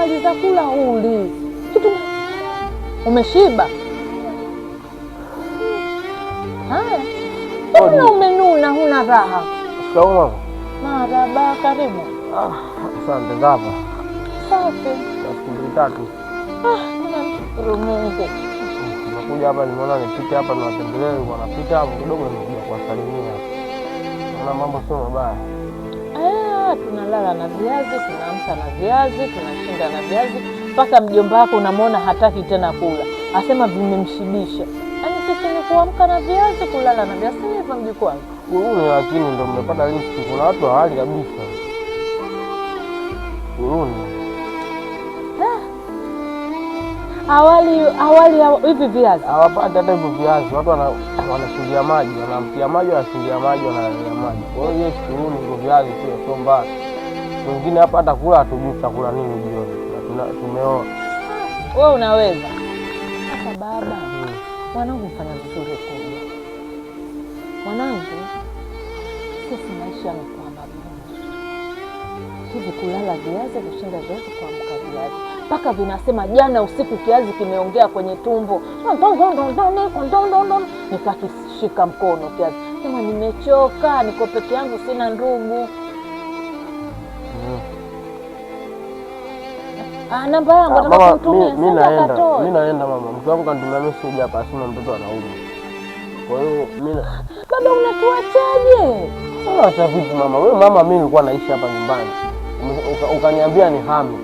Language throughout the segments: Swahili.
Ukimaliza kula huli kitu, umeshiba. Haya, mbona umenuna, huna raha? Shikamoo. Marahaba, karibu. Ah, asante. Hapa Safi. Siku mbili tatu. Ah, tunamshukuru Mungu. Nimekuja hapa, nimeona nipite hapa niwatembelee, nilikuwa napita hapo kidogo, nimekuja kuwasalimia. Naona mambo sio mabaya. Ah, tunalala na viazi, tunaamka na viazi, tunashinda na viazi, mpaka mjomba wako unamwona hataki tena kula, asema vimemshibisha. Yaani sisi ni kuamka na viazi, kulala na viazi, si hivyo mjukuu wangu? Kuruni, lakini ndo mmepata listi. Kuna watu hawali kabisa. Kuruni. Awali awali hivi viazi hawapati hata hivyo viazi. Watu wanashindia maji, wanamtia maji, wanashindia maji, wanalalia maji. Kwa hiyo yes, kuruni hivyo viazi pia sio mbaya. Wengine hapa hata kula hatujui tutakula nini jioni. Tumeoa. Wewe unaweza. Sasa baba, mwanangu mfanya vizuri kuja. Mwanangu, sisi maisha yamekuwa magumu hivi, kulala viazi, kushinda viazi, kuamka viazi, mpaka vinasema jana usiku kiazi kimeongea kwenye tumbo, nikakishika mkono kiazi, sema nimechoka, niko peke yangu, sina ndugu. Ah, namba yangu Ah, nataka mama, kumtumia, mi sasa naenda, akatoe. mi naenda mama. Mke wangu kanitumia message hapa, asema mtoto anaumwa. Kwa hiyo mi Baba, unatuachaje? Sasa acha vipi mama? Wewe mama, mimi nilikuwa naishi hapa nyumbani. Ukaniambia nihame,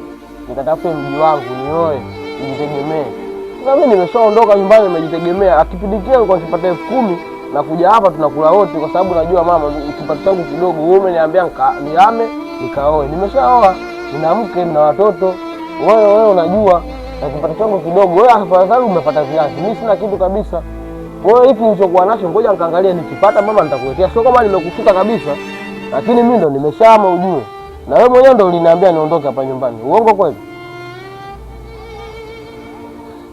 nikatafute mji wangu nioe, nijitegemee. Sasa mimi nimeshaondoka nyumbani, nimejitegemea. Kipindi kile nilikuwa nikipata 10,000 na kuja hapa tunakula wote, kwa sababu najua mama, kipato changu kidogo. Wewe umeniambia nihame nikaoe, nimeshaoa, nina mke nina watoto. Wewe unajua na kipato changu kidogo. Wewe afadhali umepata viazi, mimi sina kitu kabisa. Kwa hiyo hiki nilichokuwa nacho ngoja nikaangalie, nikipata mama nitakuletea. Sio kama nimekufuta kabisa, lakini mimi ndo nimeshama ujue. Na wewe mwenyewe ndo uliniambia niondoke hapa nyumbani. Uongo kweli?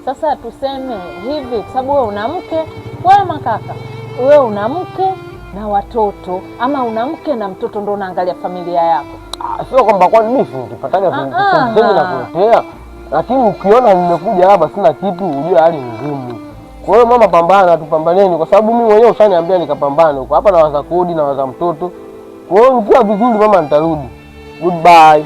Sasa tuseme hivi, kwa sababu wewe una mke, wema kaka, wewe una mke na watoto, ama una mke na mtoto, ndo unaangalia familia yako. Ah, sio kwamba kwani mimi si nikipataga Ah, semi ah. nakuletea, lakini ukiona nimekuja hapa sina kitu, ujue hali ni ngumu. Kwa hiyo mama, pambana, tupambaneni, kwa sababu mimi mwenyewe ushaniambia nikapambane huko. Hapa nawaza kodi, nawaza mtoto. Kwa hiyo nikiwa vizuri mama, nitarudi. Goodbye.